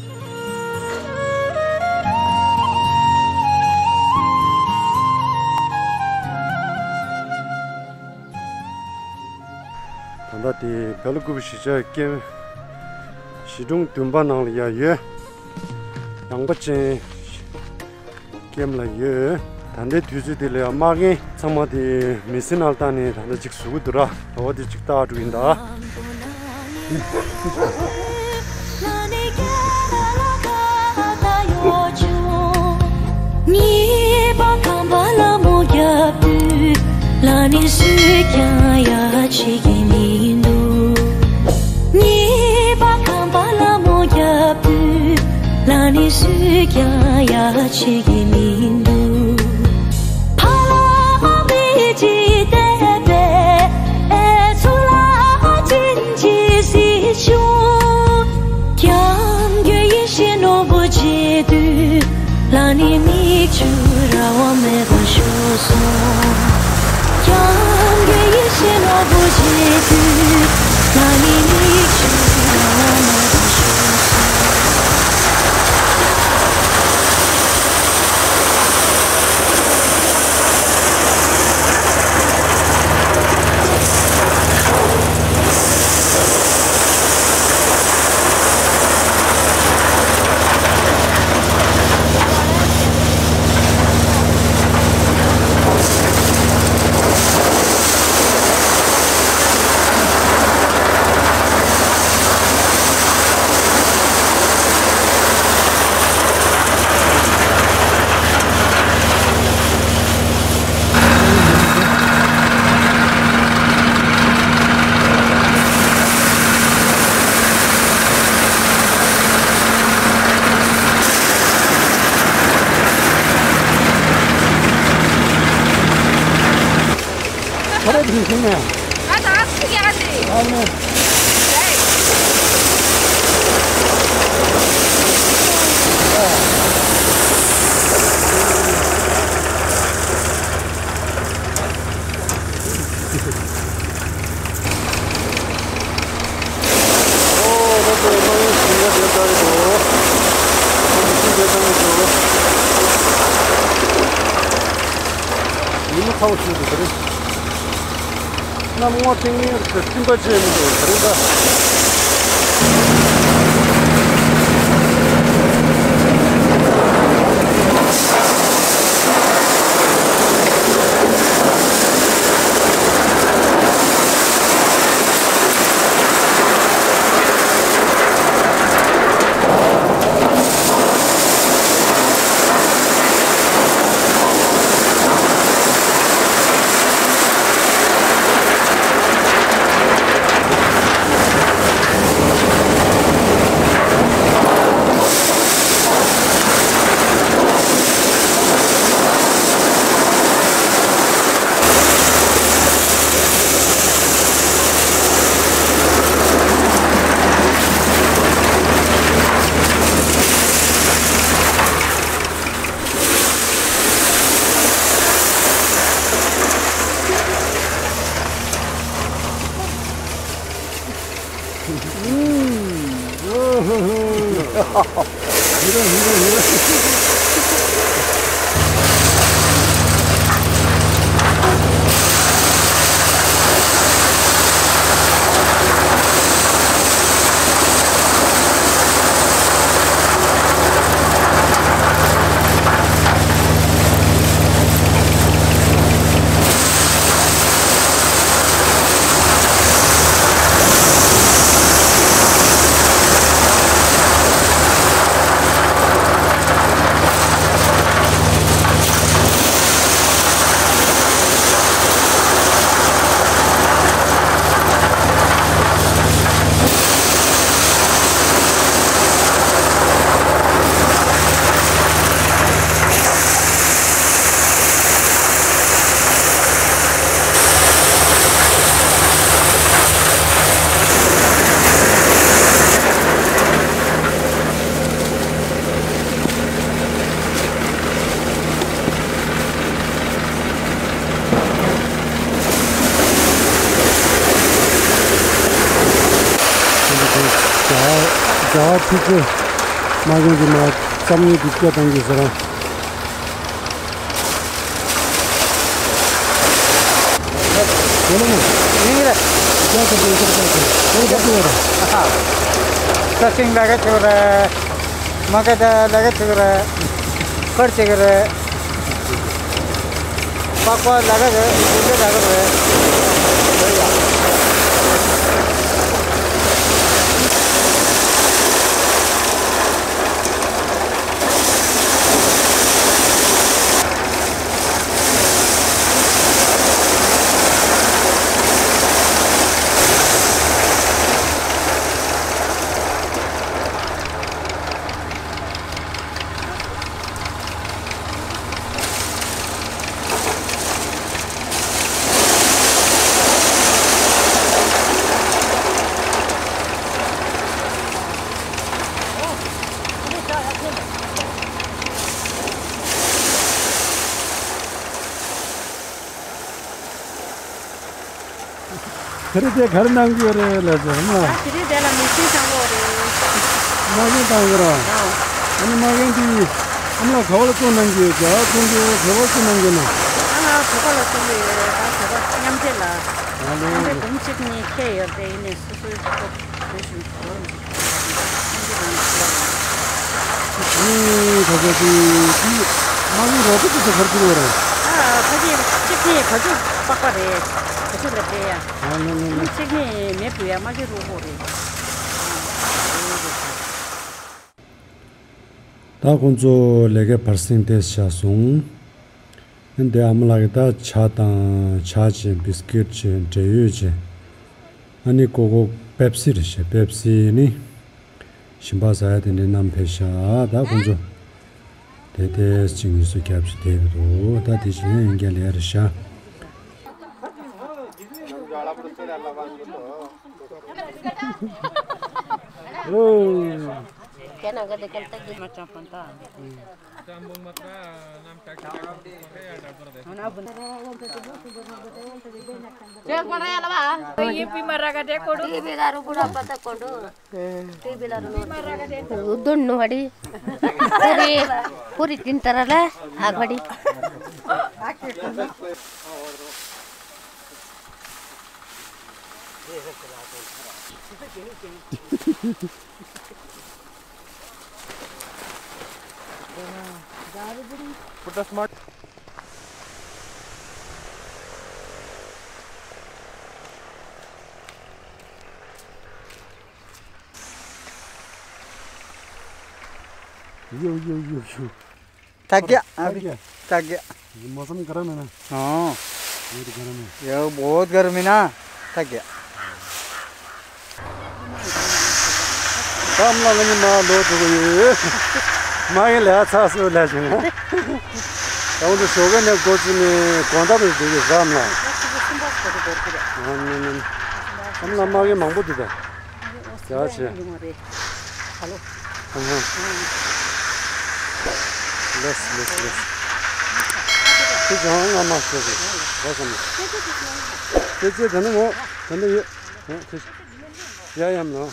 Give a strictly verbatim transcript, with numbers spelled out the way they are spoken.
ད་ལྟ་དེ་སྦེལ་ཀོབ་གཞིས་ཆགས་ཀེམ་གཞིས་གྲོང་བདུན་པ་ནང་ལ་ཡ་ཡོད། ཡངས་པ་ཅན་ཀེམ་ལ་ཡོད། ད་ལྟའི་དུས་ཚོད་དེ་ལ་ཡ་དམག་རྒན་ཚང་མ་དེ་མི་སེར་ནང་ལ་བཏང་ནས་ད་ལྟ་ཅིག་བཟོ་གི་འདུག་ར། ད་བ་དེ་ཅིག་བཏགས་འགྲོ་ཡིན་ད། ཉིན་མོ་ཚ་བོ་ཞིག་འདུག་དེ་རིང་། གནམ་སྔོ་ཐིང་ངེར་གྱི་སྤྲིན་པ་བརྗེད་མི་འདུག་དེ་རིང་ད། རྒྱ་རྒྱ་ཕི་ཅི། མ་གོང་གི་མ་རྩ་མེད་ཀྱི་སྐད་བཏང་གི་ཟེར་ར། ཡིན་གྱི་རེད། ས་ཞིང་ལས་ཀ་བྱེད་རེད། མ་ག་ད་ལས་ཀ་བྱེད་རེད། ཁར་བྱེད་ཀྱི་རེད། པགས་པ་ལས་ཀ་རེད། དགུན་ཆ་ལས་ཀ་རེད། ཁ་རི་དེ་ག་རེ་གནང་གི་ཡོད་རེད་ལབ་ཟེར་མ། ད་དེ་རིང་དེ་ལ་མི་ཤིང་བཏང་གི་ཡོད་རེད། མ་ཤིང་བཏང་གི་ར། ཨ་ནི་མ་ཤིང་དེ་ཨ་མ་ལགས་ག་བ་ལ་བཙོང་གནང་གི་ཡོད་ཀྱང་བཙོང་གི་ག་བ་བཙོང་གནང་གི་ན། ཨ་ང་བོད་པ་ལ་བཙོང་གི་ཡོད་རེད། ད་བོད་པ་མཉམ་འབྲེལ་ལ། ཨ་ལེ། མཉམ་འབྲེལ་འབུམ་གཅིག་གཉིས་ཁེལ་ཡོད་རེད། དེ་ཡིན་ནས་སོ་སོའི་ཚོགས་བོད་གཞུང་གི་ལོ་རིམ་ཞིག་མཉམ་འབྲེལ་ནང་ལ་ཁེལ་ཡོད་རེད། ཨུམ། ད་ཆ་དེ་དེ་མ་ཤིང་རོ་ཁ་དེ་ཚོ་ག་རེ་བྱེད་ཀྱི་ཡོད་རེད། ཨ་ཕ་གི་གཅིག་གཉིས་ག་ཚོད་པགས་པ་རེད། ག་ཚོད་ལ་སྤྲད་ཡ། ཨ་ལེ་ལེ་ལེ། གཅིག་གཉིས་མེ་བུ་ཡ་མ་གི་རུ་ཧོ་རེད། ད་ཁོང་ཚོ་ལས་ཀའི་བར་གསེང་ཏོག་ཙམ་བཞག་སོང་། ཨ་འདི་ཨ་མ་ལགས་ཀྱིས་ད་ཇ་དང་ཇ་བྱས། བིས་ཀིཊ་བྱས། འབྲས་ཡོས་བྱས། ཨ་ནི་ཀོ་ཀོ་པེབ་སི་རེད་ཤག་པེབ་སི་ནི་ཞིམ་པ་ཟ་ཡ་དེ་འདྲའི་བསྣམས་ཕེབས་ཤག་ད་ཁོང་ཚོ་དེ་དེ་གཅིག་གཉིས་གསུམ་བརྒྱ་བཞི་དེ་འདུག་ད་དེ་བཞིན་ཡང་བསྐྱར་ལས་རེད་ཤག་ཨོ། उद्धर नुहाड़ी पूरी पूरी तीन तरह ला आगवाड़ी। Put the smart. यो यो यो यो। थक गया अभी। थक गया। थक गया। ये मौसम गर्म है ना? हाँ। बहुत गर्म है। ये बहुत गर्म है ना, थक गया। ད་མ་ལ་ནི་མ་ལོ་དུ་གོ་ཡོད། མ་ཡིན་ལ་ཚ་སུ་ལ་ཞིང་། ད་འོ་འདི་ཞོགས་ཀ་ནས་འགོ་བཙུགས་ནས་དགོང་དག་རུ་འདུག་གི་ཟ་མ་ལ། ཨ་ནི་ནི། ཨ་མ་ལ་མ་གི་མང་པོ་འདུག་ད། ཡ་ཆེ། ཨ་ཧ། ལེས་ལེས་ལེས། དེ་ཀྱང་ང་མ་ཤོད་གི། ད་ཙམ། དེ་ཚེ་ད་ནི་མོ་ད་ནི་ཡོད། ཡ་ཡམ་ལ།